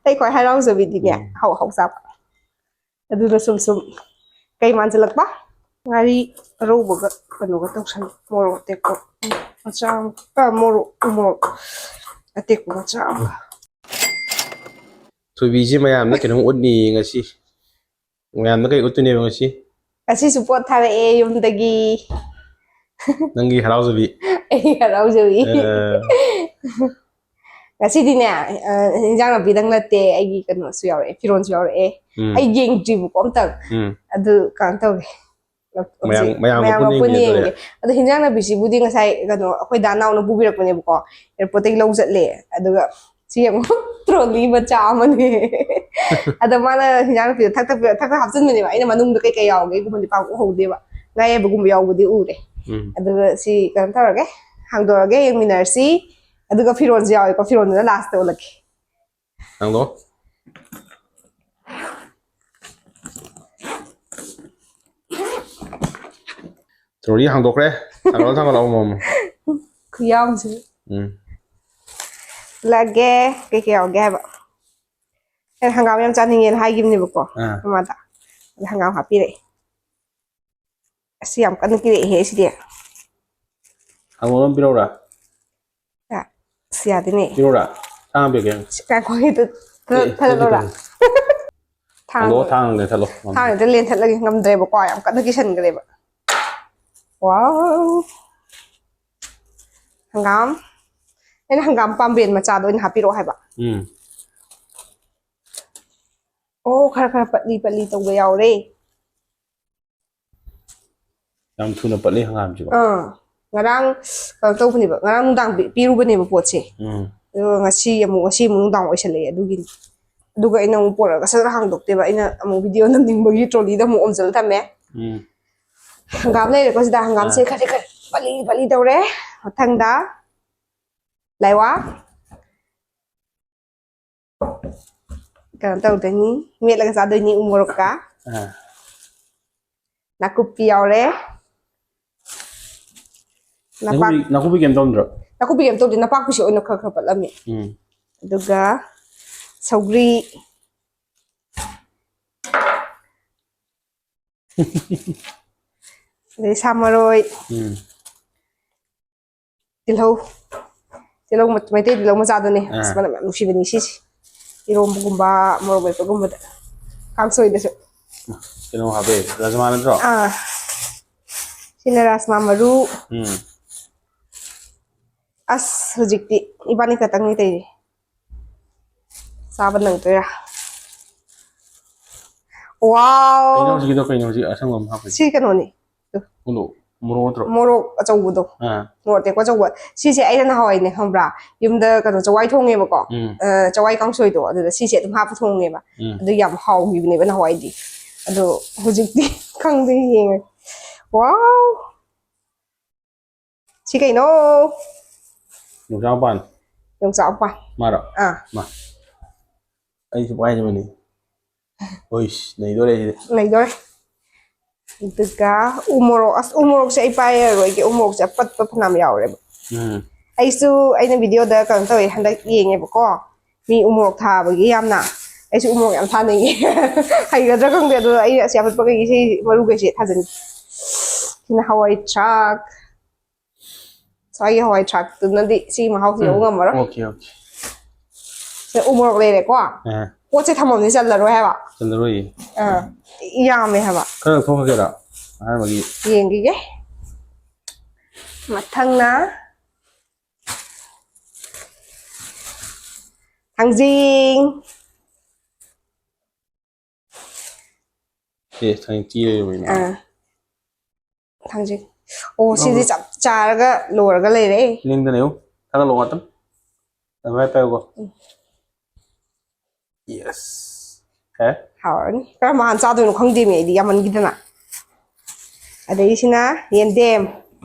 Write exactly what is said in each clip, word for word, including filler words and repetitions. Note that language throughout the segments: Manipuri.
ꯑꯩ ꯈ꯭ꯋꯥꯏ ꯍꯔꯥꯎꯖꯕꯤꯗꯤꯅꯦ, ꯎꯝ꯫ ꯍꯥꯎ ꯍꯥꯎ ꯆꯥꯕ꯫ ꯑꯗꯨꯅ ꯁꯨꯝ ꯁꯨꯝ ꯀꯩ ꯃꯥꯟꯁꯤꯜꯂꯛꯄ? ꯉꯥꯔꯤ ꯑꯔꯧꯕꯒ ꯀꯩꯅꯣꯒ ꯇꯧꯁꯜꯂꯣ, ꯃꯣꯔꯣꯛ ꯑꯇꯦꯛꯄ ꯃꯆꯥ ꯑꯃ, ꯑ, ꯃꯣꯔꯣꯛ, ꯎ ꯃꯣꯔꯣꯛ ꯑꯇꯦꯛꯄ ꯃꯆꯥ ꯑꯃ꯫ ꯊꯣꯏꯕꯤꯁꯦ ꯃꯌꯥꯝꯅ ꯀꯩꯅꯣꯝ ꯎꯠꯅꯤꯌꯦ ꯉꯁꯤ꯫ ꯃꯌꯥꯝꯅ ꯀꯩ ꯎꯠꯇꯣꯏꯅꯦꯕ ꯉꯁꯤ? ꯉꯁꯤꯁꯨ ꯄꯣꯠ ꯊꯥꯔꯛꯑꯦ ꯌꯨꯝꯗꯒꯤ꯫ ꯅꯪꯒꯤ ꯍꯔꯥꯎꯖꯕꯤ꯫ ꯑꯩ ꯍꯔꯥꯎꯖꯕꯤ꯫ ꯑ꯫ ꯉꯁꯤꯗꯤꯅꯦ, ꯑ, ꯏꯟꯖꯥꯡ ꯅꯥꯄꯤꯗꯪ ꯅꯠꯇꯦ, ꯑꯩꯒꯤ ꯀꯩꯅꯣꯁꯨ ꯌꯥꯎꯔꯛꯑꯦ, ꯐꯤꯔꯣꯜꯁꯨ ꯌꯥꯎꯔꯛꯑꯦ꯫ ꯎꯝ꯫ ꯑꯩ ꯌꯦꯡꯗ꯭ꯔꯤꯕꯀꯣ ꯑꯝꯇꯪ꯫ ꯎꯝ꯫ ꯑꯗꯨ ꯀꯩꯅꯣ ꯇꯧꯒꯦ꯫ ꯃꯌꯥꯝ, ꯍꯧꯖꯤꯛ ꯃꯌꯥꯝꯒ ꯃꯌꯥꯝꯒ ꯄꯨꯟꯅ ꯄꯨꯟꯅ ꯌꯦꯡꯒꯦ ꯌꯦꯡꯒꯦ꯫ ꯑꯗꯨꯅꯦ꯫ ꯑꯗꯣ ꯍꯤꯟꯖꯥꯡ ꯅꯥꯄꯤꯁꯤꯕꯨꯗꯤ ꯉꯁꯥꯏ ꯀꯩꯅꯣ ꯑꯩꯈꯣꯏ ꯗꯥ ꯅꯥꯎꯅ ꯄꯨꯕꯤꯔꯛꯄꯅꯦꯕꯀꯣ, ꯑꯦꯌꯥꯔꯄꯣꯔꯠꯇꯒꯤ ꯂꯧ ꯆꯠꯂꯦ꯫ ꯑꯗꯨꯒ ꯁꯤ ꯌꯦꯡꯉꯣ, ꯇ꯭ꯔꯣꯂꯤ ꯃꯆꯥ ꯑꯃꯅꯦ꯫ ꯑꯗꯣ ꯃꯥꯅ ꯍꯤꯟꯖꯥꯡ ꯅꯥꯄꯤꯗꯣ ꯊꯛ ꯊꯛ ꯊꯛ ꯊꯛ ꯍꯥꯞꯆꯤꯟꯕꯅꯦꯕ꯫ ꯑꯩꯅ ꯃꯅꯨꯡꯗ ꯀꯩꯀꯩ ꯌꯥꯎꯒꯦꯒꯨꯝꯕꯗꯤ ꯄꯥꯛ ꯎꯍꯧꯗꯦꯕ꯫ ꯉꯥ ꯑꯌꯥꯏꯕꯒꯨꯝꯕ ꯌꯥꯎꯕꯗꯤ ꯎꯔꯦ꯫ ꯎꯝ꯫ ꯑꯗꯨꯒ ꯁꯤ ꯀꯩꯅꯣ ꯇꯧꯔꯒꯦ, ꯍꯥꯡꯗꯣꯛꯑꯒꯦ, ꯌꯦꯡꯃꯤꯟꯅꯔꯁꯤ꯫ ꯑꯗꯨꯒ ꯐꯤꯔꯣꯜꯁꯨ ꯌꯥꯎꯋꯦꯀꯣ, ꯐꯤꯔꯣꯜꯗꯨꯅ ꯂꯥꯁꯇ ꯎꯠꯂꯛꯀꯦ꯫ ꯍꯥꯡꯗꯣꯛꯑꯣ꯫ ꯇ꯭ꯔꯣꯂꯤ ꯍꯥꯡꯗꯣꯛꯈ꯭ꯔꯦ꯫ ꯊꯥꯡꯒꯠꯂꯣ, ꯊꯥꯡꯒꯠꯂꯣ, ꯑꯃꯃꯝ꯫ ꯈꯨꯌꯥꯝꯁꯦ꯫ ꯎꯝ꯫ ꯎꯠꯂꯛꯑꯒꯦ, ꯀꯩꯀꯩ ꯌꯥꯎꯒꯦ ꯍꯥꯏꯕ꯫ ꯑꯩꯅ ꯍꯪꯒꯥꯝ ꯌꯥꯝ ꯆꯥꯅꯤꯡꯉꯦꯅ ꯍꯥꯏꯈꯤꯕꯅꯦꯕꯀꯣ, ꯑꯥ꯫ ꯃꯃꯥꯗ꯫ ꯑꯗ ꯍꯪꯒꯥꯝ ꯍꯥꯞꯄꯤꯔꯛꯑꯦ꯫ ꯑꯁ, ꯌꯥꯝ ꯀꯟꯅ ꯀꯤꯔꯛꯑꯦꯍꯦ ꯁꯤꯗꯤ꯫ ꯍꯪꯒꯥꯝ ꯑꯃ ꯄꯤꯔꯛꯎꯔꯥ? ꯑ, ꯑꯁ, ꯌꯥꯗꯦꯅꯦ꯫ ꯄꯤꯔꯛꯎꯔꯥ? ꯊꯥꯡ ꯄꯤꯔꯛꯀꯦ꯫ ꯁꯤ ꯉꯥꯏꯈꯣ, ꯍꯦꯛꯇ ꯊ-, ꯑꯦ, ꯊꯥꯗꯠꯂꯣꯔꯥ? ꯊꯥꯡ-, ꯍꯪꯗꯣꯛꯑꯣ, ꯊꯥꯡ ꯂꯦꯟꯊꯠꯂꯣ꯫ ꯊꯥꯡ ꯍꯦꯛꯇ ꯂꯦꯟꯊꯠꯂꯒꯦ, ꯉꯝꯗ꯭ꯔꯦꯕꯀꯣ, ꯌꯥꯝ ꯀꯟꯅ ꯀꯤꯁꯟꯈ꯭ꯔꯦꯕ꯫ ꯋꯥꯎ! ꯍꯪꯒꯥꯝ꯫ ꯑꯩꯅ ꯍꯪꯒꯥꯝ ꯄꯥꯝꯕꯦꯟ ꯃꯆꯥꯗꯣ ꯑꯣꯏꯅ ꯍꯥꯞꯄꯤꯔꯛꯑꯣ ꯍꯥꯏꯕ꯫ ꯎꯝ꯫ ꯑꯣ, ꯈꯔ ꯈꯔ ꯄꯠꯂꯤ ꯄꯠꯂꯤ ꯇꯧꯕ ꯌꯥꯎꯔꯦ꯫ ꯌꯥꯝ ꯊꯨꯅ ꯄꯠꯂꯤ ꯍꯪꯒꯥꯝꯁꯤꯀꯣ꯫ ꯑꯥ, ꯉꯔꯥꯡ ꯀꯩꯅꯣ ꯇꯧꯕꯅꯦꯕ, ꯉꯔꯥꯡ ꯅꯨꯡꯗꯥꯡ ꯄꯤ-, ꯄꯤꯔꯨꯕꯅꯦꯕ ꯄꯣꯠꯁꯦ꯫ ꯎꯝ꯫ ꯑꯗꯨꯒ ꯉꯁꯤ ꯑꯃꯨꯛ, ꯉꯁꯤ ꯑꯃꯨꯛ ꯅꯨꯡꯗꯥꯡ ꯑꯣꯏꯁꯜꯂꯛꯑꯦ, ꯑꯗꯨꯒꯤꯅꯤ꯫ ꯑꯗꯨꯒ ꯑꯩꯅ ꯑꯃꯨꯛ ꯄꯣꯔꯛꯑꯒ ꯁꯠ ꯁꯠ ꯍꯥꯡꯗꯣꯛꯇꯦꯕ, ꯑꯩꯅ ꯑꯃꯨꯛ ꯚꯤꯗꯤꯑꯣ ꯅꯝꯅꯤꯡꯕꯒꯤ ꯇ꯭ꯔꯣꯂꯤꯗ ꯑꯃꯨꯛ ꯑꯣꯝꯁꯤꯜꯂ ꯊꯝꯃꯦ꯫ ꯎꯝ꯫ ꯍꯪꯒꯥꯝ ꯂꯩꯔꯦꯀꯣ ꯁꯤꯗ, ꯍꯪꯒꯥꯝꯁꯦ ꯑꯥ꯫ ꯈꯔ ꯈꯔ ꯄꯠꯂꯤ ꯄꯠꯂꯤ ꯇꯧꯔꯦ꯫ ꯃꯊꯪꯗ ꯂꯥꯏꯋꯥ꯫ ꯀꯩꯅꯣ ꯇꯧꯗꯣꯏꯅꯤ, ꯃꯦꯠꯂꯒ ꯆꯥꯗꯣꯏꯅꯤ ꯎ ꯃꯣꯔꯣꯛꯀ꯫ ꯑꯥ꯫ ꯅꯥꯀꯨꯞꯄꯤ ꯌꯥꯎꯔꯦ꯫ ꯅꯄꯥꯛ-, ꯅꯥꯀꯨꯞꯄꯤ, ꯅꯥꯀꯨꯞꯄꯤ ꯀꯩꯝ ꯇꯧꯔꯝꯗ꯭ꯔꯣ? ꯅꯥꯀꯨꯞꯄꯤ ꯀꯩꯝ ꯇꯧꯗꯦ, ꯅꯄꯥꯛꯄꯤꯁꯦ ꯑꯣꯏꯅ ꯈꯔ ꯈꯔ ꯄꯠꯂꯝꯃꯦ꯫ ꯎꯝ꯫ ꯑꯗꯨꯒ ꯁꯧꯒ꯭ꯔꯤ, ꯑꯗꯩ ꯁꯥ ꯃꯔꯣꯏ, ꯎꯝ꯫ ꯇꯤꯜꯍꯧ, ꯇꯤꯜꯍꯧ ꯃ-, ꯃꯩꯇꯩ ꯇꯤꯜꯍꯧ ꯃꯆꯥꯗꯨꯅꯦ꯫ ꯑꯥ꯫ ꯑꯁ, ꯃꯅꯝ ꯌꯥꯝ ꯅꯨꯡꯁꯤꯕꯅꯤ ꯁꯤꯁꯦ, ꯏꯔꯣꯝꯕꯒꯨꯝꯕ, ꯃꯣꯔꯣꯛ ꯃꯦꯠꯄꯒꯨꯝꯕꯗ, ꯀꯥꯡꯁꯣꯏꯗꯁꯨ꯫ ꯀꯩꯅꯣ ꯍꯥꯞꯄꯦ, ꯔꯥꯖꯃꯥ ꯅꯠꯇ꯭ꯔꯣ? ꯑꯥ, ꯁꯤꯅ ꯔꯥꯖꯃꯥ ꯃꯔꯨ꯫ ꯎꯝ꯫ ꯑꯁ, ꯍꯧꯖꯤꯛꯇꯤ ꯏꯕꯥꯅꯤ ꯈꯛꯇꯪꯅꯤ ꯇꯩꯔꯤ꯫ ꯆꯥꯕ ꯅꯪꯗꯣꯏꯔꯥ? ꯋꯥꯎ! ꯀꯩꯅꯣ ꯍꯧꯖꯤꯛꯀꯤꯗꯣ? ꯀꯩꯅꯣ ꯍꯧꯖꯤꯛ ꯑꯁꯪꯕ ꯑꯃ ꯍꯥꯞꯄꯤꯗꯣ? ꯁꯤ ꯀꯩꯅꯣꯅꯤ꯫ ꯎꯠꯂꯣ꯫ ꯃꯣꯔꯣꯛ ꯅꯠꯇ꯭ꯔꯣ? ꯃꯣꯔꯣꯛ ꯑꯆꯧꯕꯗꯣ꯫ ꯑꯥ꯫ ꯃꯣꯔꯣꯛ ꯑꯇꯦꯛꯄ ꯑꯆꯧꯕ꯫ ꯁꯤꯁꯦ ꯑꯩꯅ ꯅꯍꯥꯟꯋꯥꯏꯅꯦ, ꯈꯪꯕ꯭ꯔꯥ? ꯌꯨꯝꯗ ꯀꯩꯅꯣ, ꯆꯋꯥꯏ ꯊꯣꯡꯉꯦꯕꯀꯣ꯫ ꯎꯝ꯫ ꯑ, ꯆꯋꯥꯏ ꯀꯥꯡꯁꯣꯏꯗꯣ, ꯑꯗꯨꯗ ꯁꯤꯁꯦ ꯑꯗꯨꯝ ꯍꯥꯞꯄ ꯊꯣꯡꯉꯦꯕ꯫ ꯎꯝ꯫ ꯑꯗꯨ ꯌꯥꯝ ꯍꯥꯎꯈꯤꯕꯅꯦꯕ ꯅꯍꯥꯟꯋꯥꯏꯗꯤ꯫ ꯑꯗꯣ ꯍꯧꯖꯤꯛꯇꯤ ꯈꯪꯗꯦ, ꯌꯦꯡꯉꯒꯦ꯫ ꯋꯥꯎ! ꯁꯤ ꯀꯩꯅꯣ? ꯌꯣꯡꯆꯥꯛ ꯃꯄꯥꯟ꯫ ꯌꯣꯡꯆꯥꯛ ꯃꯄꯥꯟ꯫ ꯃꯥꯔꯣ? ꯑꯥ꯫ ꯃꯥ꯫ ꯑꯩꯁꯨ ꯄꯥꯏꯖꯕꯅꯤ꯫ ꯍꯣꯏꯁ, ꯅꯩꯗꯣꯔꯦ ꯁꯤꯗꯤ꯫ ꯅꯩꯗꯣꯔꯦ꯫ ꯑꯗꯨꯒ ꯎ ꯃꯣꯔꯣꯛ, ꯑꯁ, ꯎ ꯃꯣꯔꯣꯛꯁꯦ ꯑꯩ ꯄꯥꯏꯔꯔꯣꯏꯒꯦ, ꯎ ꯃꯣꯔꯣꯛꯁꯦ ꯑꯄꯠꯄ ꯐꯅꯌꯥꯝ ꯌꯥꯎꯔꯦꯕ꯫ ꯎꯝ꯫ ꯑꯩꯁꯨ, ꯑꯩꯅ ꯚꯤꯗꯤꯑꯣꯗ ꯀꯩꯅꯣ ꯇꯧꯋꯦ, ꯍꯟꯗꯛ ꯌꯦꯡꯉꯦꯕꯀꯣ, ꯃꯤ ꯎ ꯃꯣꯔꯣꯛ ꯊꯥꯕꯒꯤ ꯌꯥꯝꯅ꯫ ꯑꯩꯁꯨ ꯎ ꯃꯣꯔꯣꯛ ꯌꯥꯝ ꯊꯥꯅꯤꯡꯉꯦ꯫ ꯍꯩꯒꯗ꯭ꯔꯥ ꯈꯪꯗꯦ, ꯑꯗꯣ ꯑꯩ ꯑꯁꯤ ꯑꯄꯠꯄꯈꯩ ꯁꯤ ꯃꯔꯨꯈꯩꯁꯦ ꯊꯥꯖꯤꯟꯒꯦ꯫ ꯁꯤꯅ ꯍꯋꯥꯏ ꯊ꯭ꯔꯥꯛ꯫ ꯁ꯭ꯋꯥꯏꯒꯤ ꯍꯋꯥꯏ ꯊ꯭ꯔꯥꯛꯇꯨꯅꯗꯤ ꯁꯤꯒꯤ ꯃꯍꯥꯎꯁꯤ ꯂꯧꯕ ꯎꯝ, ꯉꯝꯃꯔꯣꯏ꯫ Okay, okay. ꯁꯤꯗ ꯎ ꯃꯣꯔꯣꯛ ꯂꯩꯔꯦꯀꯣ꯫ ꯑꯥ꯫ ꯄꯣꯠꯁꯦ ꯊꯝꯐꯝꯁꯦ ꯆꯜꯂꯔꯣꯏ ꯍꯥꯏꯕ꯫ ꯆꯜꯂꯔꯣꯏꯌꯦ꯫ ꯑꯥ, ꯌꯥꯝꯃꯦ ꯍꯥꯏꯕ꯫ ꯈꯔ ꯂꯧꯊꯣꯛꯈ꯭ꯔꯒꯦꯔꯥ? ꯑꯍꯥꯟꯕꯒꯤ꯫ ꯌꯦꯡꯈꯤꯒꯦ꯫ ꯃꯊꯪꯅ ꯊꯥꯡꯖꯤꯡ꯫ ꯑꯦ, ꯊꯥꯡꯖꯤꯡ ꯆꯦ ꯂꯩꯔꯝꯃꯦꯅꯦ꯫ ꯑꯥ꯫ ꯊꯥꯡꯖꯤꯡ꯫ ꯑꯣ, ꯁꯤꯗꯤ ꯂꯧꯔꯣ꯫ ꯆꯞ ꯆꯥꯔꯒ ꯂꯣꯏꯔꯒ ꯂꯩꯔꯦ꯫ ꯂꯦꯡꯗꯅ ꯌꯦꯡꯉꯨ꯫ ꯊꯥꯡꯒꯠꯂꯣ ꯉꯥꯛꯇꯪ꯫ ꯑꯗꯨꯃꯥꯏꯅ ꯄꯥꯏꯌꯨꯀꯣ꯫ ꯎꯝ꯫ ꯌꯦꯁ꯫ ꯍꯦ? ꯍꯥꯎꯔꯅꯤ꯫ ꯀꯔꯝꯕ ꯍꯥꯟꯅ ꯆꯥꯗꯣꯏꯅꯣ ꯈꯪꯗꯦꯃꯤ ꯑꯩꯗꯤ, ꯌꯥꯝꯃꯟꯈꯤꯗꯅ꯫ ꯑꯗꯒꯤ ꯁꯤꯅ ꯌꯦꯟꯗꯦꯝ꯫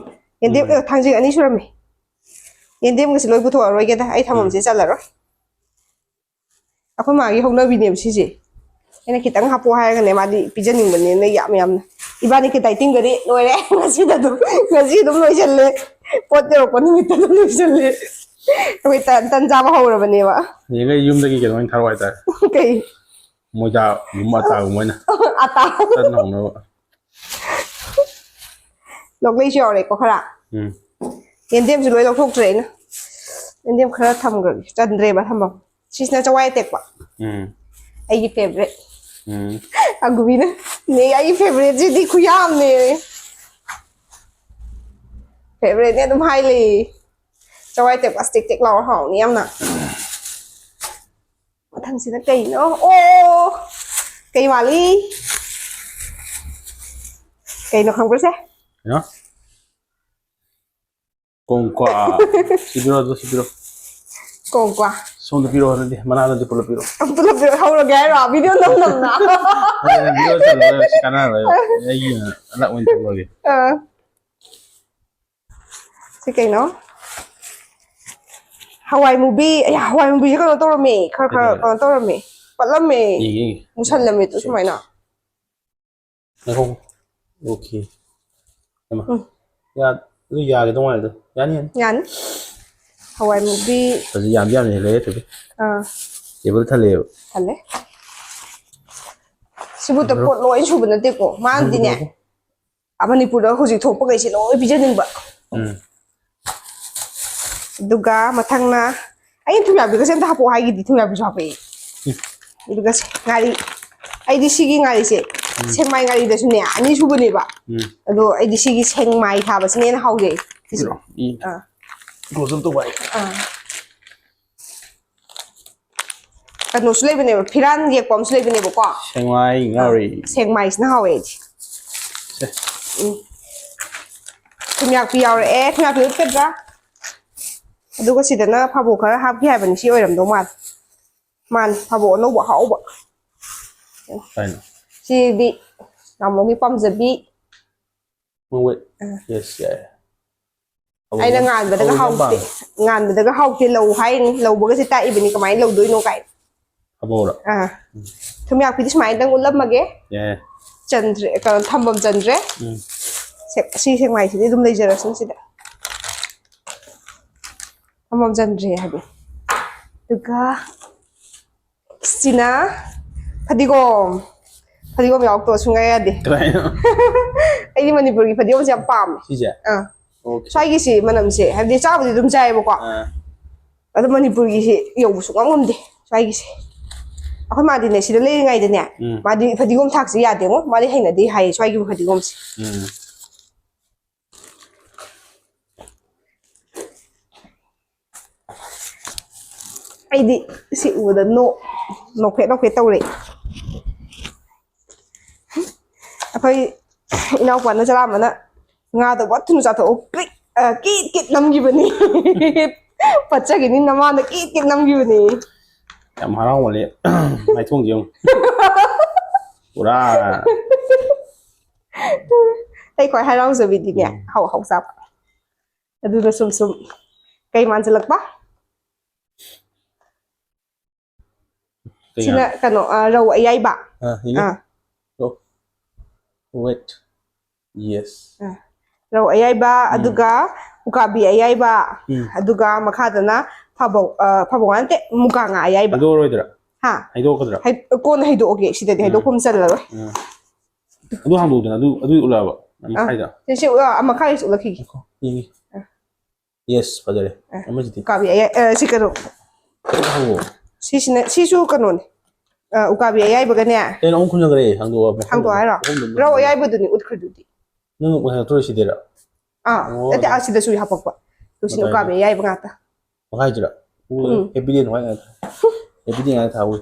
ꯌꯦꯟꯗꯦꯝ, ꯎꯝ꯫ ꯑꯦ, ꯊꯥꯡꯖꯤꯡ ꯑꯅꯤ ꯁꯨꯔꯝꯃꯤ꯫ ꯌꯦꯟꯗꯦꯝꯒꯁꯦ ꯂꯣꯏ ꯄꯨꯊꯣꯛꯑꯔꯣꯏꯒꯦꯗ, ꯑꯩ ꯊꯝꯐꯝꯁꯦ ꯎꯝ꯫ ꯆꯜꯂꯔꯣꯏ꯫ ꯑꯩꯈꯣꯏ ꯃꯥꯒꯤ ꯍꯧꯅꯕꯤꯅꯦꯕ ꯁꯤꯁꯦ꯫ ꯑꯩꯅ ꯈꯤꯇꯪ ꯍꯥꯞꯄꯛꯑꯣ ꯍꯥꯏꯔꯒꯅꯦ, ꯃꯥꯗꯤ ꯄꯤꯖꯅꯤꯡꯕꯅꯤꯅ ꯌꯥꯝ ꯌꯥꯝꯅ꯫ ꯏꯕꯥꯅꯤꯒꯤ ꯗꯥꯏꯇꯤꯡꯒꯗꯤ ꯂꯣꯏꯔꯦ꯫ ꯉꯁꯤꯗ ꯑꯗꯨꯝ, ꯉꯁꯤ ꯑꯗꯨꯝ ꯂꯣꯏꯁꯜꯂꯦ꯫ ꯄꯣꯠ ꯌꯧꯔꯛꯄ ꯅꯨꯃꯤꯠꯇ ꯑꯗꯨꯝ ꯂꯣꯏꯁꯜꯂꯦ꯫ ꯑꯩꯈꯣꯏ ꯇꯟ ꯇꯟ ꯆꯥꯕ ꯍꯧꯔꯕꯅꯦꯕ꯫ ꯍꯌꯦꯡꯈꯩ ꯌꯨꯝꯗꯒꯤ ꯀꯩꯅꯣ ꯑꯣꯏꯅ ꯊꯥꯔꯛꯑꯣ ꯍꯥꯏꯇꯥꯔꯦ꯫ ꯀꯩ ꯃꯣꯏꯗꯥꯒꯨꯝꯕ, ꯑꯇꯥꯒꯨꯝꯕ ꯑꯣꯏꯅ ꯑꯇꯥ ꯇꯟ ꯍꯧꯅꯕ꯫ ꯂꯣꯛꯂꯩꯁꯨ ꯌꯥꯎꯔꯦꯀꯣ ꯈꯔ꯫ ꯎꯝ ꯌꯦꯟꯗꯦꯝꯁꯨ ꯂꯣꯏ ꯂꯧꯊꯣꯛꯇ꯭ꯔꯦ ꯑꯩꯅ꯫ ꯌꯦꯟꯗꯦꯝ ꯈꯔ ꯊꯝꯈ꯭ꯔꯒꯦ, ꯆꯟꯗ꯭ꯔꯦꯕ ꯊꯝꯐꯝ꯫ ꯁꯤꯁꯤꯅ ꯆꯋꯥꯏ ꯑꯇꯦꯛꯄ, ꯎꯝ ꯑꯩꯒꯤ ꯐꯦꯕꯔꯦꯠ꯫ ꯎꯝ ꯑꯒꯨꯕꯤꯅ, ꯅꯦ, ꯑꯩꯒꯤ ꯐꯦꯕꯔꯦꯠꯁꯤꯗꯤ ꯈꯨꯌꯥꯝꯅꯦ꯫ ꯐꯦꯕꯔꯦꯠꯅꯦ ꯑꯗꯨꯝ ꯍꯥꯏ ꯂꯩꯌꯦ꯫ ꯆꯋꯥꯏ ꯑꯇꯦꯛꯄ ꯇꯦꯛ ꯇꯦꯛ ꯂꯥꯎꯔ ꯍꯥꯎꯅꯤ ꯌꯥꯝꯅ꯫ ꯃꯊꯪꯁꯤꯅ ꯀꯩꯅꯣ? ꯑꯣ, ꯀꯩ ꯃꯥꯜꯂꯤ? ꯀꯩꯅꯣ ꯈꯪꯕ꯭ꯔꯁꯦ? ꯀꯩꯅꯣ? ꯀꯣꯡꯀ꯭ꯋꯥ꯫ ꯁꯤꯕꯤꯔꯣ, ꯑꯗꯨ ꯁꯤꯕꯤꯔꯣ꯫ ꯀꯣꯡꯀ꯭ꯋꯥ꯫ ꯁꯣꯝꯗ ꯄꯤꯔꯛꯑꯣ, ꯑꯗꯨꯗꯤ ꯃꯅꯥꯗꯨꯗꯤ ꯄꯨꯂꯞ ꯄꯤꯔꯛꯑꯣ꯫ ꯄꯨꯂꯞ ꯄꯨꯂꯞ ꯍꯧꯔꯒꯦ ꯍꯥꯏꯔꯣ? ꯚꯤꯗꯤꯑꯣ ꯅꯝ ꯅꯝꯅ꯫ ꯑꯗꯨꯅ ꯚꯤꯗꯤꯑꯣ ꯆꯠꯂꯔꯣꯏ, ꯁꯤ ꯀꯥꯟꯅꯔꯣꯏ꯫ ꯑꯩꯒꯤ ꯑꯣꯏꯅ ꯑꯂꯛ ꯑꯣꯏꯅ ꯇꯧꯔꯒꯦ꯫ ꯑꯥ꯫ ꯁꯤ ꯀꯩꯅꯣ? ꯍꯋꯥꯏ ꯃꯨꯕꯤ꯫ ꯑꯌꯥ, ꯍꯋꯥꯏ ꯃꯨꯕꯤꯁꯦ ꯀꯩꯅꯣ ꯇꯧꯔꯝꯃꯦ꯫ ꯈꯔ ꯈꯔ ꯀꯩꯗꯧꯔꯦ? ꯀꯩꯅꯣ ꯇꯧꯔꯝꯃꯦ꯫ ꯄꯠꯂꯝꯃꯦ꯫ ꯌꯦꯡꯒꯦ, ꯌꯦꯡꯒꯦ꯫ ꯃꯨꯁꯜꯂꯝꯃꯦ ꯇꯨ ꯁꯨꯃꯥꯏꯅ꯫ ꯉꯥꯏꯈꯣ꯫ ꯑꯣꯀꯦ꯫ ꯍꯩꯃꯥ꯫ ꯎꯝ꯫ ꯌꯥ-, ꯑꯗꯨ ꯌꯥꯒꯗꯧ ꯃꯥꯜꯂꯦ꯫ ꯌꯥꯅꯤ, ꯌꯥꯅꯤ꯫ ꯌꯥꯅꯤ꯫ ꯍꯋꯥꯏ ꯃꯨꯕꯤ꯫ ꯍꯧꯖꯤꯛ ꯌꯥꯝꯗꯤ ꯌꯥꯝꯅ ꯍꯦꯜꯂꯦ, ꯊꯣꯏꯕꯤ꯫ ꯑꯥ꯫ ꯇꯦꯕꯜ ꯊꯜꯂꯦꯕ꯫ ꯊꯜꯂꯦ꯫ ꯁꯤꯕꯨ ꯄꯣꯠ ꯂꯣꯏ ꯁꯨꯕ ꯅꯠꯇꯦꯀꯣ꯫ ꯃꯥꯅꯗꯤꯅꯦ, ꯉꯥꯏꯈꯣ꯫ ꯃꯅꯤꯄꯨꯔꯗ ꯍꯧꯖꯤꯛ ꯊꯣꯛꯄꯈꯩꯁꯦ ꯂꯣꯏ ꯄꯤꯖꯅꯤꯡꯕ꯫ ꯎꯝ꯫ ꯑꯗꯨꯒ ꯃꯊꯪꯅ, ꯑꯩꯅ ꯊꯨꯝꯌꯥꯛꯄꯤꯒꯁꯦ ꯑꯝꯇ ꯍꯥꯞꯄꯛꯑꯣ ꯍꯥꯏꯒꯤꯗꯤ, ꯊꯨꯝꯌꯥꯛꯄꯤꯁꯨ ꯍꯥꯞꯄꯛꯑꯦ꯫ ꯑꯗꯨꯒ ꯁꯤ ꯉꯥꯔꯤ, ꯑꯩꯗꯤ ꯁꯤꯒꯤ ꯉꯥꯔꯤꯁꯦ, ꯁꯦꯛꯃꯥꯏ ꯉꯥꯔꯤꯗꯁꯨꯅꯦ ꯑꯅꯤ ꯁꯨꯕꯅꯦꯕ꯫ ꯎꯝ꯫ ꯑꯗꯣ ꯑꯩꯗꯤ ꯁꯤꯒꯤ ꯁꯦꯛꯃꯥꯏ ꯊꯥꯕꯁꯤꯅ ꯍꯦꯟꯅ ꯍꯥꯎꯖꯩ꯫ ꯁꯤꯁꯦ꯫ ꯏ꯫ ꯑꯥ꯫ Close up ꯇꯧꯕ ꯍꯥꯏ꯫ ꯑꯥ꯫ ꯀꯩꯅꯣꯁꯨ ꯂꯩꯕꯅꯦꯕ, ꯐꯤꯔꯥꯟ ꯌꯦꯛꯄ ꯑꯃꯁꯨ ꯂꯩꯕꯅꯦꯕꯀꯣ꯫ ꯁꯦꯛꯃꯥꯏ ꯉꯥꯔꯤ꯫ ꯁꯦꯛꯃꯥꯏꯁꯤꯅ ꯍꯥꯎꯋꯦ ꯑꯩꯗꯤ꯫ ꯁꯦ꯫ ꯎꯝ꯫ ꯊꯨꯝꯌꯥꯛꯄꯤ ꯌꯥꯎꯔꯛꯑꯦ, ꯊꯨꯝꯌꯥꯛꯄꯤ ꯎꯠꯀꯗ꯭ꯔꯥ? ꯑꯗꯨꯒ ꯁꯤꯗꯅ ꯐꯥꯕꯣꯛ ꯈꯔ ꯍꯥꯞꯈꯤ ꯍꯥꯏꯕꯅꯤ, ꯁꯤ ꯑꯣꯏꯔꯝꯗꯧ ꯃꯥꯜꯂꯦ꯫ ꯃꯥꯅꯤ, ꯐꯥꯕꯣꯛ ꯑꯅꯧꯕ ꯑꯍꯥꯎꯕ꯫ ꯀꯥꯏꯅꯣ? ꯁꯤꯗꯤ ꯇꯥꯃꯣꯒꯤ ꯄꯥꯝꯖꯕꯤ꯫ ꯃꯣꯏ ꯑꯥ꯫ Yes, ꯌꯥꯏ꯫ ꯑꯩꯅ ꯉꯥꯟꯕꯗꯒ ꯑꯧ, ꯌꯥꯝ ꯍꯥꯎꯇꯦ, ꯄꯥꯝꯃꯦ꯫ ꯉꯥꯟꯕꯗꯒ ꯍꯥꯎꯇꯦ ꯂꯧ ꯍꯥꯏꯅꯤ, ꯂꯧꯕꯒꯁꯦ ꯇꯥꯛꯏꯕꯅꯤ ꯀꯃꯥꯏꯅ ꯂꯧꯗꯣꯏꯅꯣ ꯀꯥꯏ꯫ ꯐꯥꯕꯣꯛꯔꯣ? ꯑꯥ꯫ ꯊꯨꯝꯌꯥꯛꯄꯤꯗꯤ ꯁꯨꯃꯥꯏꯅꯗꯪ ꯎꯠꯂꯝꯃꯒꯦ꯫ ꯌꯥꯏ꯫ ꯆꯟꯗ꯭ꯔꯦ, ꯀꯩꯅꯣ, ꯊꯝꯐꯝ ꯆꯟꯗ꯭ꯔꯦ꯫ ꯎꯝ꯫ ꯁꯦ-, ꯁꯤ ꯁꯦꯛꯃꯥꯏꯁꯤꯗꯤ ꯑꯗꯨꯝ ꯂꯩꯖꯔꯁꯅꯨ ꯁꯤꯗ꯫ ꯑꯃꯃꯝ ꯆꯟꯗ꯭ꯔꯦ ꯍꯥꯏꯕ꯫ ꯑꯗꯨꯒ ꯁꯤꯅ ꯐꯗꯤꯒꯣꯝ꯫ ꯐꯗꯤꯒꯣꯝ ꯌꯥꯎꯔꯛꯇꯕ ꯁꯨꯡꯌꯥ ꯌꯥꯗꯦ꯫ ꯀꯃꯥꯏꯅ? ꯑꯩꯗꯤ ꯃꯅꯤꯄꯨꯔꯒꯤ ꯐꯗꯤꯒꯣꯝꯁꯦ ꯌꯥꯝ ꯄꯥꯝꯃꯦ꯫ ꯁꯤꯁꯦ? ꯑꯥ꯫ Okay. ꯁ꯭ꯋꯥꯏꯒꯤꯁꯤ ꯃꯅꯝꯁꯦ, ꯍꯥꯏꯕꯗꯤ ꯆꯥꯕꯨꯗꯤ ꯑꯗꯨꯝ ꯆꯥꯏꯌꯦꯕꯀꯣ꯫ ꯑꯥ. ꯑꯗꯣ ꯃꯅꯤꯄꯨꯔꯒꯤꯁꯤ ꯌꯧꯕ ꯁꯨꯡꯉꯝ ꯉꯝꯗꯦ ꯁ꯭ꯋꯥꯏꯒꯤꯁꯦ꯫ ꯑꯩꯈꯣꯏ ꯃꯥꯗꯤꯅꯦ ꯁꯤꯗ ꯂꯩꯔꯤꯉꯩꯗꯅꯦ, ꯎꯝ. ꯃꯥꯗꯤ ꯐꯗꯤꯒꯣꯝ ꯊꯥꯛꯁꯤ ꯌꯥꯗꯦꯉꯣ, ꯃꯥꯗꯤ ꯍꯩꯅꯗꯦ ꯍꯥꯏꯌꯦ ꯁ꯭ꯋꯥꯏꯒꯤ ꯐꯗꯤꯒꯣꯝꯁꯦ꯫ ꯎꯝ. ꯑꯩꯗꯤ ꯁꯤ ꯎꯕꯗ ꯅꯣꯛ ꯅꯣꯛꯐꯦꯠ ꯅꯣꯛꯐꯦꯠ ꯇꯧꯔꯦ꯫ ꯑꯩꯈꯣꯏ ꯏꯅꯥꯎꯄꯥꯅ ꯆꯔꯥꯝꯕꯅ ꯉꯥꯗꯣ ꯕꯣꯠ ꯊꯨꯅ ꯆꯥꯊꯣꯛꯑꯣ, ꯀ꯭ꯔꯤꯛ ꯑ, ꯀꯤꯠ ꯀꯤꯠ ꯅꯝꯈꯤꯕꯅꯤ꯫ ꯄꯠꯆꯈꯤꯅꯤ ꯅꯃꯥꯅ ꯀꯤꯠ ꯀꯤꯠ ꯅꯝꯈꯤꯕꯅꯤ꯫ ꯌꯥꯝ ꯍꯔꯥꯎꯃꯜꯂꯦ꯫ ꯃꯥꯏꯊꯣꯡꯁꯦ ꯌꯦꯡꯉꯨ꯫ ꯄꯨꯔꯥ ꯑꯩ ꯈ꯭ꯋꯥꯏ ꯍꯔꯥꯎꯖꯕꯤꯗꯤꯅꯦ, ꯍꯥꯎ ꯍꯥꯎ ꯆꯥꯕ꯫ ꯑꯗꯨꯅ ꯁꯨꯝ ꯁꯨꯝ ꯀꯩ ꯃꯥꯟꯁꯤꯜꯂꯛꯄ? ꯀꯩ ꯁꯤꯅ ꯀꯩꯅꯣ, ꯑ, ꯔꯧ ꯑꯌꯥꯏꯕ꯫ ꯑꯥ, ꯌꯦꯡꯒꯦ꯫ ꯑꯥ. Oh. Wait. Yes. ꯑꯥ. ꯔꯧ ꯑꯌꯥꯏꯕ, ꯑꯗꯨꯒ ꯎꯀꯥꯕꯤ ꯑꯌꯥꯏꯕ, ꯎꯝ. ꯑꯗꯨꯒ ꯃꯈꯥꯗꯅ ꯐꯥꯕꯧ, ꯑ, ꯐꯥꯕꯧ ꯅꯠꯇꯦ, ꯃꯨꯀꯥ ꯉꯥ ꯑꯌꯥꯏꯕ꯫ ꯍꯥꯏꯗꯣꯛꯑꯔꯣꯏꯗ꯭ꯔꯥ? ꯍꯥ? ꯍꯥꯏꯗꯣꯛꯀꯗ꯭ꯔꯥ? ꯍꯥꯏ-, ꯀꯣꯟꯅ ꯍꯩꯗꯣꯛꯑꯒꯦ, ꯁꯤꯗꯗꯤ ꯎꯝ. ꯍꯩꯗꯣꯛꯐꯝ ꯆꯜꯂꯔꯣꯏ꯫ ꯎꯝ. ꯑꯗꯨ ꯍꯥꯡꯗꯣꯛꯇꯅ ꯑꯗꯨ ꯑꯗꯨ ꯎꯠꯂꯛꯑꯕ ꯃꯈꯥꯏꯗ. ꯁꯤ, ꯁꯤ, ꯑ, ꯃꯈꯥꯒꯤꯁꯨ ꯎꯠꯂꯛꯈꯤꯒꯦ꯫ ꯌꯦꯡꯒꯦ. Yes, ꯐꯖꯔꯦ꯫ ꯑ. ꯑꯃꯁꯤꯗꯤ. ꯎꯀꯥꯕꯤ ꯑꯌꯥꯏ-, ꯑ, ꯁꯤ ꯀꯩꯅꯣ꯫ ꯍꯥꯡꯗꯣꯛꯑꯣ. ꯁꯤꯁꯤꯅ, ꯁꯤꯁꯨ ꯀꯩꯅꯣꯅꯦ꯫ ꯑ, ꯎꯀꯥꯕꯤ ꯑꯌꯥꯏꯕꯒꯅꯦ꯫ ꯀꯩꯅꯣ ꯑꯃꯨꯛ ꯈꯨꯝꯖꯟꯈ꯭ꯔꯦ, ꯍꯥꯡꯗꯣꯛꯑꯣ. ꯍꯥꯡꯗꯣꯛꯑꯣ ꯍꯥꯏꯔꯣ? ꯑꯍꯨꯝꯗꯨ ꯔꯧ ꯑꯌꯥꯏꯕꯗꯨꯅꯤ ꯎꯠꯈ꯭ꯔꯗꯨꯗꯤ꯫ ꯅꯪ ꯃꯊꯛ ꯊꯣꯛꯏꯁꯤꯗꯤꯔ? ꯑꯥ, ꯑꯣ, ꯅꯠꯇꯦ, ꯑꯗꯨ. ꯑꯥ, ꯁꯤꯗꯁꯨ ꯍꯥꯄꯛꯄ꯫ ꯑꯗꯨ ꯁꯤꯅ ꯃꯇꯥꯏꯗ. ꯎꯀꯥꯕꯤ ꯑꯌꯥꯏꯕ ꯉꯥꯛꯇ꯫ ꯃꯈꯥꯏꯁꯤꯔ? ꯎꯝ. Happy Day ꯅꯨꯡꯉꯥꯏ ꯉꯥꯛꯇ. Happy Day ꯉꯥꯛꯇ ꯊꯥꯍꯧꯏ.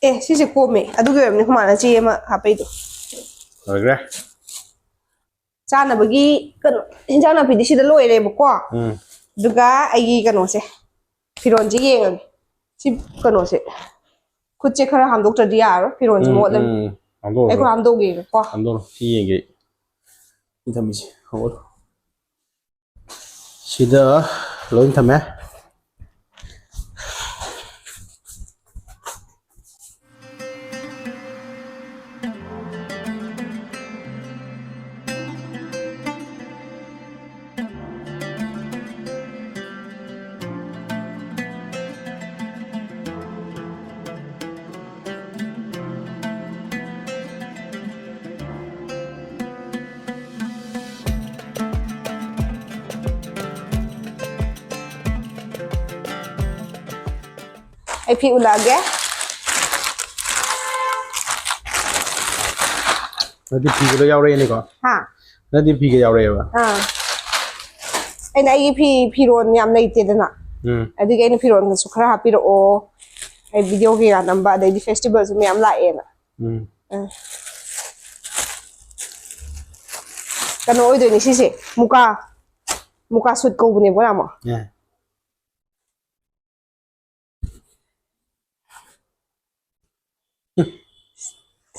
ꯑꯦ, ꯁꯤꯁꯦ ꯀꯣꯝꯃꯦ꯫ ꯑꯗꯨꯒꯤ ꯑꯣꯏꯔꯝꯅꯤ ꯍꯨꯃꯥꯅ ꯆꯦ ꯑꯃ ꯍꯥꯞꯄꯩꯗꯣ꯫ ꯂꯣꯏꯈ꯭ꯔꯦ꯫ ꯆꯥꯅꯕꯒꯤ ꯀꯩꯅꯣ, ꯏꯟꯖꯥꯡ ꯅꯥꯄꯤꯗꯤ ꯁꯤꯗ ꯂꯣꯏꯔꯦꯕꯀꯣ꯫ ꯎꯝ. ꯑꯗꯨꯒ ꯑꯩꯒꯤ ꯀꯩꯅꯣꯁꯦ, ꯐꯤꯔꯣꯟꯁꯦ ꯌꯦꯡꯉꯒꯦ꯫ ꯁꯤ ꯀꯩꯅꯣꯁꯦ, ꯈꯨꯠꯁꯦ ꯈꯔ ꯍꯥꯝꯗꯣꯛꯇ꯭ꯔꯗꯤ ꯌꯥꯔꯔꯣꯏ꯫ ꯐꯤꯔꯣꯟꯁꯦ ꯎꯝ, ꯃꯣꯠꯂꯅꯤ꯫ ꯎꯝ. ꯍꯥꯝꯗꯣꯛꯑꯣ. ꯑꯩ ꯈꯨꯠ ꯍꯥꯝꯗꯣꯛꯈꯤꯒꯦꯀꯣ꯫ ꯍꯥꯝꯗꯣꯛꯑꯣ. ꯁꯤ ꯌꯦꯡꯒꯦ. ꯁꯤ ꯊꯝꯃꯤꯁꯦ. ꯍꯥꯝꯗꯣꯛꯑꯣ. ꯁꯤꯗ ꯂꯣꯏ ꯊꯝꯃꯦ꯫ ꯑꯩ ꯐꯤ ꯎꯠꯂꯛꯑꯒꯦ꯫ ꯅꯠꯇꯦ, ꯐꯤꯒ ꯂꯣꯏ ꯌꯥꯎꯔꯛꯑꯦꯅꯦꯀꯣ꯫ ꯍꯥ? ꯅꯠꯇꯦ, ꯐꯤꯒ ꯌꯥꯎꯔꯛꯑꯦꯕ꯫ ꯑꯥ꯫ ꯑꯩꯅ ꯑꯩꯒꯤ ꯐꯤ ꯐꯤꯔꯣꯜ ꯌꯥꯝ ꯂꯩꯇꯦꯗꯅ꯫ ꯎꯝ꯫ ꯑꯗꯨꯒꯤ ꯑꯩꯅ ꯐꯤꯔꯣꯜꯒꯁꯨ ꯈꯔ ꯍꯥꯞꯄꯤꯔꯛꯑꯣ꯫ ꯑꯩ ꯚꯤꯗꯤꯑꯣ ꯀꯩꯀꯥ ꯅꯝꯕ, ꯑꯗꯩꯗꯤ ꯐꯦꯁꯇꯤꯚꯦꯜꯁꯨ ꯃꯌꯥꯝ ꯂꯥꯛꯑꯦꯅ꯫ ꯎꯝ꯫ ꯑꯥ꯫ ꯀꯩꯅꯣ ꯑꯣꯏꯗꯣꯏꯅꯤ ꯁꯤꯁꯦ, ꯃꯨꯀꯥ, ꯃꯨꯀꯥ ꯁꯨꯠ ꯀꯧꯕꯅꯦꯕ ꯌꯥꯝ꯫ ꯑꯦ꯫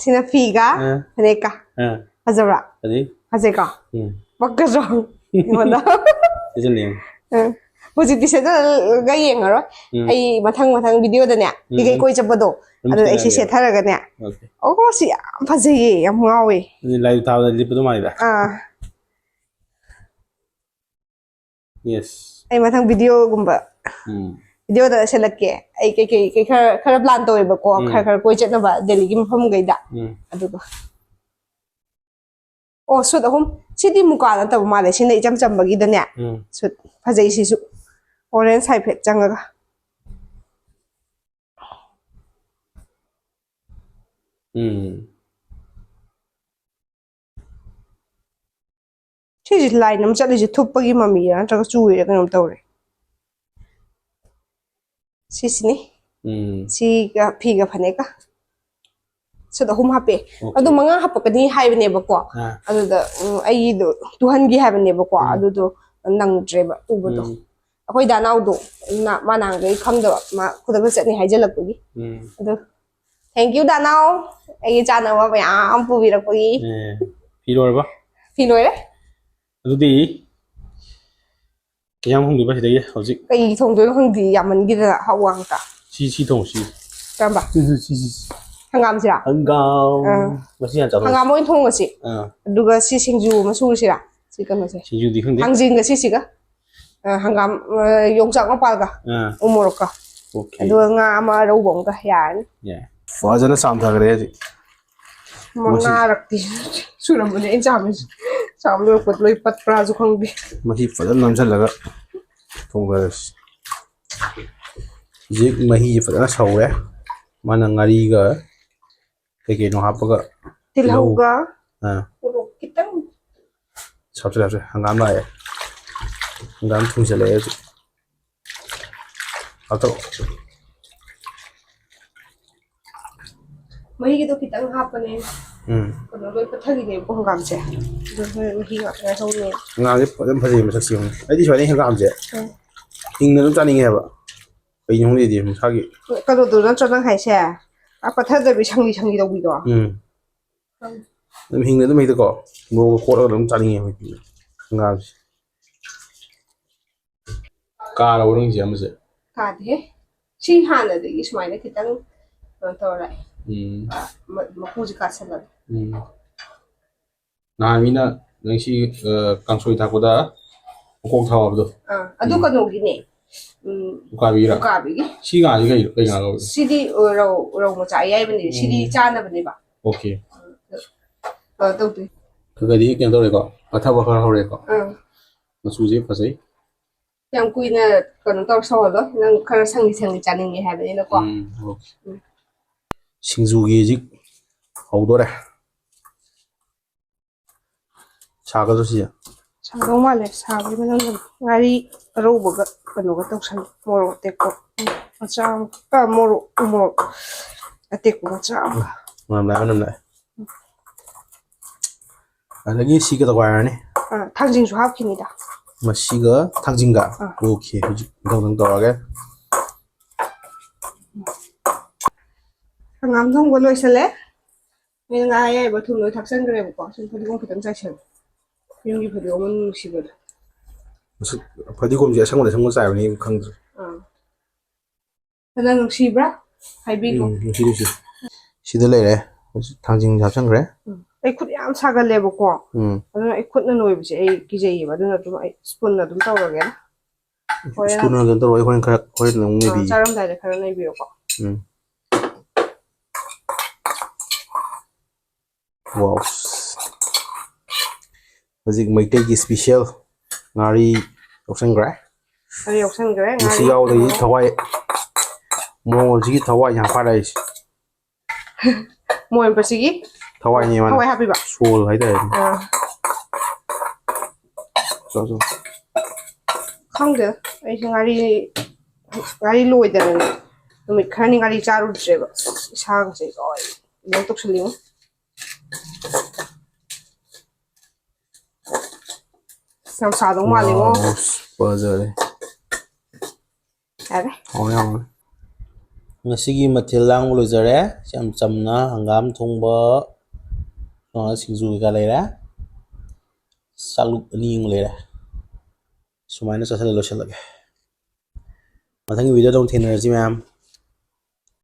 ꯁꯤꯅ ꯐꯤꯒ ꯑꯥ꯫ ꯐꯅꯦꯛꯀ꯫ ꯑꯥ꯫ ꯐꯖꯕ꯭ꯔꯥ? ꯑꯗꯩ? ꯐꯖꯩꯀꯣ? ꯎꯝ꯫ ꯄꯛꯀꯗ꯭ꯔꯣ? ꯑꯩꯉꯣꯟꯗ꯫ ꯁꯤꯖꯟꯅ ꯌꯦꯡꯉꯨ꯫ ꯎꯝ꯫ ꯍꯧꯖꯤꯛꯇꯤ ꯁꯦꯠꯆꯜꯂꯒ ꯌꯦꯡꯉꯔꯣꯏ꯫ ꯎꯝ꯫ ꯑꯩ ꯃꯊꯪ ꯃꯊꯪ ꯚꯤꯗꯤꯑꯣꯗꯅꯦ ꯎꯝ, ꯀꯩꯀꯩ ꯎꯝ꯫ ꯀꯣꯏ ꯆꯠꯄꯗꯣ ꯑꯗꯨꯝ ꯑꯗꯨꯗ ꯑꯩ ꯁꯤ ꯁꯦꯠꯅꯔꯒꯦ꯫ ꯁꯦꯠꯊꯔꯒꯅꯦ꯫ ꯑꯣꯀꯦ꯫ ꯑꯣ ꯁꯤ ꯌꯥꯝ ꯐꯖꯩꯌꯦ, ꯌꯥꯝ ꯉꯥꯎꯋꯦ꯫ ꯑꯗꯨꯗꯤ ꯂꯥꯏ ꯊꯥꯕꯗ ꯂꯤꯠꯄ ꯑꯗꯨꯃꯥꯏꯅ꯫ ꯑꯥ꯫ ꯌꯦꯁ꯫ ꯑꯩ ꯃꯊꯪ ꯚꯤꯗꯤꯑꯣꯒꯨꯝꯕ ꯎꯝ꯫ ꯚꯤꯗꯤꯑꯣꯗ ꯁꯦꯠꯂꯛꯀꯦ꯫ ꯑꯩ ꯀꯩꯀꯩ ꯀꯩ ꯈꯔ ꯈꯔ ꯄ꯭ꯂꯥꯟ ꯇꯧꯋꯦꯕꯀꯣ꯫ ꯎꯝ꯫ ꯈꯔ ꯈꯔ ꯀꯣꯏ ꯆꯠꯅꯕ ꯗꯦꯜꯂꯤꯒꯤ ꯃꯐꯝꯈꯩꯗ꯫ ꯎꯝ꯫ ꯑꯗꯨꯒ ꯑꯣ ꯁꯨꯠ ꯑꯍꯨꯝ꯫ ꯁꯤꯗꯤ ꯃꯨꯀꯥ ꯅꯠꯇꯕ ꯃꯥꯜꯂꯦ꯫ ꯁꯤꯅ ꯏꯆꯝ ꯆꯝꯕꯒꯤꯗꯅꯦ꯫ ꯎꯝ꯫ ꯁꯨꯠ ꯐꯖꯩ ꯁꯤꯁꯨ꯫ ꯑꯣꯔꯦꯟꯖ ꯍꯥꯏꯐꯦꯠ ꯆꯪꯉꯒ꯫ ꯎꯝ꯫ ꯁꯤꯁꯦ ꯂꯥꯏꯟ ꯑꯃ ꯆꯠꯂꯤꯁꯦ ꯊꯨꯞꯄꯒꯤ ꯃꯃꯤꯔ ꯅꯠꯇ꯭ꯔꯒ ꯆꯨꯔꯤꯔ ꯀꯩꯅꯣꯝ ꯇꯧꯔꯦ꯫ ꯁꯤꯁꯤꯅꯤ꯫ ꯎꯝ꯫ ꯁꯤꯒ ꯐꯤꯒ ꯐꯅꯦꯛꯀ꯫ ꯁꯨꯠ ꯑꯍꯨꯝ ꯍꯥꯞꯄꯦ꯫ ꯑꯣꯀꯦ꯫ ꯑꯗꯨ ꯃꯉꯥ ꯍꯥꯞꯄꯛꯀꯅꯤ ꯍꯥꯏꯕꯅꯦꯕꯀꯣ꯫ ꯑꯥ꯫ ꯑꯗꯨꯗ, ꯎꯝ, ꯑꯩꯒꯤꯗꯣ ꯇꯨꯍꯟꯒꯦ ꯍꯥꯏꯕꯅꯦꯕꯀꯣ꯫ ꯎꯝ꯫ ꯑꯗꯨꯗꯣ ꯅꯪꯗ꯭ꯔꯦꯕ ꯇꯨꯕꯗꯣ꯫ ꯎꯝ꯫ ꯑꯩꯈꯣꯏ ꯗꯥꯅꯥꯎꯗꯣ ꯅ-, ꯃꯥ ꯅꯍꯥꯟꯈꯩ ꯈꯪꯗꯕ, ꯃꯥ ꯈꯨꯗꯛꯇ ꯆꯠꯅꯤ ꯍꯥꯏꯖꯜꯂꯛꯄꯒꯤ꯫ ꯎꯝ꯫ ꯑꯗꯣ thank you ꯗꯥꯅꯥꯎ, ꯑꯩꯒꯤ ꯆꯥꯅꯕ ꯃꯌꯥꯝ ꯄꯨꯕꯤꯔꯛꯄꯒꯤ꯫ ꯑꯦ, ꯐꯤ ꯂꯣꯏꯔꯕ? ꯐꯤ ꯂꯣꯏꯔꯦ꯫ ꯑꯗꯨꯗꯤ ꯀꯌꯥꯝ ꯍꯨꯝꯗꯣꯏꯕ ꯁꯤꯗꯒꯤ ꯍꯧꯖꯤꯛ? ꯀꯩ ꯊꯣꯡꯗꯣꯏꯅꯣ ꯈꯪꯗꯦ, ꯌꯥꯝꯃꯟꯈꯤꯗꯅ ꯍꯋꯥ ꯉꯥꯛꯇ꯫ ꯁꯤ, ꯁꯤ ꯊꯣꯡ, ꯁꯤ꯫ ꯀꯔꯝꯕ? ꯁꯤ, ꯁꯤ, ꯁꯤ, ꯁꯤ꯫ ꯍꯪꯒꯥꯝꯁꯤꯔꯥ? ꯍꯪꯒꯥꯝ꯫ ꯑꯥ꯫ ꯃꯁꯤ ꯍꯥꯟꯅ ꯆꯥꯊꯣꯛ꯫ ꯍꯪꯒꯥꯝ ꯑꯣꯏꯅ ꯊꯣꯡꯉꯁꯤ꯫ ꯑꯥ꯫ ꯑꯗꯨꯒ ꯁꯤ ꯁꯤꯡꯖꯨ ꯑꯃ ꯁꯨꯔꯁꯤꯔꯥ? ꯁꯤ ꯀꯩꯅꯣꯁꯦ꯫ ꯁꯤꯡꯖꯨꯗꯤ ꯈꯪꯗꯦ꯫ ꯊꯥꯡꯖꯤꯡꯒ ꯁꯤꯁꯤꯒ꯫ ꯑ, ꯍꯪꯒꯥꯝ, ꯑ, ꯌꯣꯡꯆꯥꯛ ꯃꯄꯥꯜꯒ꯫ ꯑꯥ꯫ ꯎ ꯃꯣꯔꯣꯛꯀ꯫ ꯑꯣꯀꯦ꯫ ꯑꯗꯨꯒ ꯉꯥ ꯑꯃ ꯑꯔꯧꯕ ꯑꯃꯒ ꯌꯥꯔꯅꯤ꯫ ꯌꯥꯏ꯫ ꯐꯖꯅ ꯆꯥꯝꯊꯈ꯭ꯔꯦ ꯍꯧꯖꯤꯛ꯫ ꯃꯁꯤ ꯃꯉꯥꯔꯛꯇꯤ ꯁꯨꯔꯝꯕꯅꯦ ꯑꯩꯅ ꯆꯥꯝꯃꯤꯁꯦ꯫ ꯆꯥꯝ ꯂꯣꯏꯔꯛꯄꯗ ꯂꯣꯏ ꯄꯠꯄ꯭ꯔꯥꯁꯨ ꯈꯪꯗꯦ꯫ ꯃꯍꯤ ꯐꯖꯅ ꯅꯝꯁꯤꯜꯂꯒ ꯊꯣꯡꯊꯔꯁꯤ꯫ ꯍꯧꯖꯤꯛ ꯃꯍꯤꯁꯦ ꯐꯖꯅ ꯁꯧꯔꯦ꯫ ꯃꯥꯅ ꯉꯥꯔꯤꯒ ꯀꯩ ꯀꯩꯅꯣ ꯍꯥꯞꯄꯒ, ꯇꯤꯜꯍꯧꯒ ꯑꯥ꯫ ꯃꯣꯔꯣꯛ ꯈꯤꯇꯪ꯫ ꯍꯥꯞꯆꯤꯜꯂꯦ, ꯍꯥꯞꯆꯤꯜꯂꯦ꯫ ꯍꯪꯒꯥꯝ ꯂꯥꯛꯑꯦ꯫ ꯍꯪꯒꯥꯝ ꯊꯣꯡꯖꯤꯜꯂꯛꯑꯦ ꯍꯧꯖꯤꯛ꯫ ꯍꯥꯞꯇꯣꯛ꯫ ꯃꯍꯤꯒꯤꯗꯣ ꯈꯤꯇꯪ ꯍꯥꯞꯄꯅꯦ꯫ ꯎꯝ꯫ ꯀꯩꯅꯣ ꯂꯣꯏ ꯄꯠꯊꯈꯤꯅꯦꯕꯀꯣ ꯍꯪꯒꯥꯝꯁꯦ꯫ ꯑꯗꯣ ꯍꯣꯔꯦꯟ ꯃꯍꯤ ꯉꯥꯛꯇ ꯉꯥꯏꯍꯧꯅꯦ꯫ ꯍꯪꯒꯥꯝꯁꯦ ꯐꯖꯅ ꯐꯖꯩ ꯃꯁꯛꯁꯦ ꯌꯦꯡꯉꯨꯅꯦ꯫ ꯑꯩꯗꯤ ꯁꯨꯃꯥꯏꯅ ꯍꯪꯒꯥꯝꯁꯦ ꯎꯝ꯫ ꯍꯤꯡꯅ ꯑꯗꯨꯝ ꯆꯥꯅꯤꯡꯉꯦ ꯍꯥꯏꯕ꯫ ꯀꯩꯅꯣ ꯈꯪꯗꯦ ꯃꯁꯥꯒꯤ꯫ ꯀꯩꯅꯣꯗꯣ ꯅꯠꯇ꯭ꯔꯣ ꯅꯪ ꯍꯥꯏꯁꯦ? ꯑ, ꯄꯠꯊꯗꯕꯤ ꯁꯪꯂꯤ ꯁꯪꯂꯤ ꯇꯧꯕꯤꯗꯣ? ꯎꯝ꯫ ꯎꯝ꯫ ꯑꯗꯨꯝ ꯍꯤꯡꯅ ꯑꯗꯨꯝ ꯍꯦꯛꯇꯀꯣ, ꯃꯣꯔꯣꯛꯀ ꯀꯣꯠꯂꯒ ꯑꯗꯨꯝ ꯆꯥꯅꯤꯡꯉꯦ ꯑꯩꯈꯣꯏꯗꯤ ꯍꯪꯒꯥꯝꯁꯦ꯫ ꯀꯥꯔꯕꯣ ꯅꯪꯁꯦ ꯑꯃꯁꯦ? ꯀꯥꯗꯦꯍꯦ꯫ ꯁꯤ ꯍꯥꯟꯅꯗꯒꯤ ꯁꯨꯃꯥꯏꯅ ꯈꯤꯇꯪ ꯀꯩꯅꯣ ꯇꯧꯔ ꯂꯥꯛꯑꯦ꯫ ꯎꯝ꯫ ꯑ, ꯃ-, ꯃꯀꯨꯁꯦ ꯀꯥꯁꯜꯂꯒ꯫ ꯎꯝ꯫ ꯅꯍꯥꯟ ꯃꯤꯅ ꯅꯪ ꯁꯤ, ꯑ, ꯀꯥꯡꯁꯣꯏ ꯊꯥꯛꯄꯗ ꯃꯀꯣꯛ ꯊꯥꯎ ꯍꯥꯏꯕꯗꯣ꯫ ꯑꯥ, ꯑꯗꯨ ꯎꯝ꯫ ꯀꯩꯅꯣꯒꯤꯅꯦ꯫ ꯎꯝ, ꯎꯀꯥꯕꯤꯔꯥ? ꯎꯀꯥꯕꯤꯒꯤ꯫ ꯁꯤ ꯉꯥꯁꯤ ꯀꯩ, ꯀꯩ ꯉꯥ ꯀꯧꯒꯦ? ꯁꯤꯗꯤ, ꯑ, ꯔꯧ, ꯔꯧ ꯃꯆꯥ ꯑꯌꯥꯏꯕꯅꯦ꯫ ꯁꯤꯗꯤ ꯎꯝ꯫ ꯆꯥꯅꯕꯅꯦꯕ꯫ ꯑꯣꯀꯦ꯫ ꯑ, ꯀꯩꯅꯣ ꯇꯧꯗꯣꯏ꯫ ꯈꯔ ꯈꯔꯗꯤ ꯀꯩꯅꯣ ꯇꯧꯔꯦꯀꯣ? ꯄꯠꯊꯕ ꯈꯔ ꯍꯧꯔꯦꯀꯣ? ꯑꯥ꯫ ꯃꯆꯨꯁꯦ ꯐꯖꯩ꯫ ꯌꯥꯝ ꯀꯨꯏꯅ ꯀꯩꯅꯣ ꯇꯧꯔ ꯁꯧꯍꯜꯂꯣ꯫ ꯅꯪ ꯈꯔ ꯁꯪꯂꯤ ꯁꯪꯂꯤ ꯆꯥꯅꯤꯡꯉꯦ ꯍꯥꯏꯕꯅꯤꯅꯀꯣ꯫ ꯎꯝ, ꯑꯣꯀꯦ꯫ ꯎꯝ꯫ ꯁꯤꯡꯖꯨꯒꯤ ꯍꯧꯖꯤꯛ ꯍꯧꯗꯣꯔꯦ꯫ ꯁꯥꯒꯗ꯭ꯔꯣ ꯁꯤꯁꯦ? ꯁꯥꯗꯧ ꯃꯥꯜꯂꯦ꯫ ꯁꯥꯕꯒꯤ ꯃꯅꯝ ꯅꯝꯃꯦ꯫ ꯉꯥꯔꯤ ꯑꯔꯧꯕꯒ ꯀꯩꯅꯣꯒ ꯇꯧꯁꯜꯂꯦ꯫ ꯃꯣꯔꯣꯛ ꯑꯇꯦꯛꯄ ꯃꯆꯥ ꯑꯃ, ꯑ, ꯃꯣꯔꯣꯛ, ꯎ ꯃꯣꯔꯣꯛ ꯑꯇꯦꯛꯄ ꯃꯆꯥ ꯑꯃ꯫ ꯃꯅꯝ ꯂꯥꯛꯑꯦ, ꯃꯅꯝ ꯂꯥꯛꯑꯦ꯫ ꯑꯗꯒꯤ ꯁꯤ ꯀꯩꯗꯧꯕ ꯍꯥꯏꯔꯅꯤ? ꯑ, ꯊꯥꯡꯖꯤꯡꯁꯨ ꯍꯥꯞꯈꯤꯅꯤꯗ꯫ ꯃꯁꯤꯒ ꯊꯥꯡꯖꯤꯡꯒ? ꯑ꯫ ꯑꯣꯀꯦ, ꯍꯧꯖꯤꯛ ꯃꯊꯪ ꯃꯊꯪ ꯇꯧꯔꯛꯑꯒꯦ꯫ ꯍꯪꯒꯥꯝ ꯊꯣꯡꯕ ꯂꯣꯏꯁꯜꯂꯦ꯫ ꯑꯩꯅ ꯉꯥ ꯑꯌꯥꯏꯕ ꯊꯨꯝ ꯂꯣꯏ ꯊꯥꯛꯆꯟꯈ꯭ꯔꯦꯕꯀꯣ꯫ ꯁꯨꯝ ꯐꯗꯤꯒꯣꯝ ꯈꯤꯇꯪ ꯆꯥꯏꯁꯜꯂꯦ꯫ ꯌꯨꯝꯒꯤ ꯐꯗꯤꯒꯣꯝ ꯃꯅꯝ ꯅꯨꯡꯁꯤꯕꯗꯣ꯫ ꯃꯁꯛ-, ꯐꯗꯤꯒꯣꯝꯁꯦ ꯑꯁꯪꯕꯗ ꯑꯁꯪꯕ ꯆꯥꯏꯕꯅꯦ, ꯑꯩ ꯈꯪꯗ꯭ꯔꯦ꯫ ꯑꯥ꯫ ꯅꯪ ꯅꯨꯡꯁꯤꯕ꯭ꯔꯥ? ꯍꯥꯏꯕꯤꯈꯣ꯫ ꯎꯝ, ꯅꯨꯡꯁꯤ, ꯅꯨꯡꯁꯤ꯫ ꯁꯤꯗ ꯂꯩꯔꯦ꯫ ꯍꯧꯖꯤꯛ ꯊꯥꯡꯖꯤꯡ ꯍꯥꯞꯆꯟꯈ꯭ꯔꯦ꯫ ꯎꯝ꯫ ꯑꯩ ꯈꯨꯠ ꯌꯥꯝ ꯁꯥꯒꯜꯂꯦꯕꯀꯣ꯫ ꯎꯝ꯫ ꯑꯗꯨꯅ ꯑꯩ ꯈꯨꯠꯅ ꯅꯣꯏꯕꯁꯦ ꯑꯩ ꯀꯤꯖꯩꯌꯦꯕ꯫ ꯑꯗꯨꯅ ꯑꯗꯨꯝ ꯑꯩ ꯁ꯭ꯄꯨꯟꯅ ꯑꯗꯨꯝ ꯇꯧꯔꯒꯦ꯫ ꯍꯣꯔꯦꯟ ꯁ꯭ꯄꯨꯟꯅ ꯑꯗꯨꯝ ꯇꯧꯔꯣ, ꯑꯩ ꯍꯣꯔꯦꯟ ꯈꯔ, ꯍꯣꯔꯦꯟ ꯑꯃꯨꯛ ꯑꯥ, ꯅꯣꯏꯕꯤꯒꯦ꯫ ꯆꯥꯔꯝꯗꯥꯏꯗ ꯈꯔ ꯅꯣꯏꯕꯤꯌꯨꯀꯣ꯫ ꯎꯝ꯫ ꯋꯥꯎ꯫ ꯍꯧꯖꯤꯛ ꯃꯩꯇꯩꯒꯤ special ꯉꯥꯔꯤ ꯌꯥꯎꯁꯟꯈ꯭ꯔꯦ꯫ ꯉꯥꯔꯤ ꯌꯥꯎꯁꯟꯈ꯭ꯔꯦ꯫ ꯃꯁꯤ ꯉꯥꯔꯤ ꯌꯥꯎꯗ꯭ꯔꯗꯤ ꯀꯩꯅꯣ ꯊꯋꯥꯏ ꯃꯣꯔꯣꯛ ꯍꯧꯖꯤꯛꯀꯤ ꯊꯋꯥꯏ ꯌꯥꯝ ꯐꯥꯔꯛꯏꯁꯦ꯫ ꯃꯣꯏ ꯃꯁꯤꯒꯤ ꯊꯋꯥꯏꯅꯦ ꯃꯥꯅ꯫ ꯊꯋꯥꯏ ꯍꯥꯞꯄꯤꯕ꯫ ꯁꯣꯜ ꯍꯥꯏꯇꯥꯔꯦ꯫ ꯑꯥ, ꯆꯣ, ꯆꯣ꯫ ꯈꯪꯗꯦꯗ, ꯑꯩꯁꯦ ꯉꯥꯔꯤ ꯉꯥꯔꯤ ꯂꯣꯏꯗꯅꯅꯦ ꯅꯨꯃꯤꯠ ꯈꯔꯅꯤ ꯉꯥꯔꯤ ꯆꯥꯔꯨꯗ꯭ꯔꯦꯕ꯫ ꯏꯁꯥꯒꯁꯦ ꯂꯣꯏ ꯂꯣꯏ ꯇꯧꯁꯜꯂꯤꯉꯣ꯫ ꯌꯥꯝ ꯁꯥꯗꯧ ꯃꯥꯜꯂꯦꯉꯣ꯫ Wow, ꯐꯖꯔꯦ꯫ ꯌꯥꯔꯦ꯫ ꯍꯥꯎꯔꯦ, ꯍꯥꯎꯔꯦ꯫ ꯉꯁꯤꯒꯤ ꯃꯊꯦꯜ ꯂꯥꯡꯕ ꯂꯣꯏꯖꯔꯦ꯫ ꯌꯥꯝ ꯆꯝꯅ ꯍꯪꯒꯥꯝ ꯊꯣꯡꯕ, ꯑ, ꯁꯤꯡꯖꯨ ꯀꯩꯀꯥ ꯂꯩꯔꯦ꯫ ꯆꯥꯛꯂꯨꯛ ꯑꯅꯤ ꯑꯃ ꯂꯩꯔꯦ꯫ ꯁꯨꯃꯥꯏꯅ ꯆꯥꯁꯤꯜꯂ ꯂꯣꯏꯁꯤꯜꯂꯒꯦ꯫ ꯃꯊꯪꯒꯤ video ꯗ ꯑꯃꯨꯛ ꯊꯦꯡꯅꯔꯁꯤ ꯃꯌꯥꯝ꯫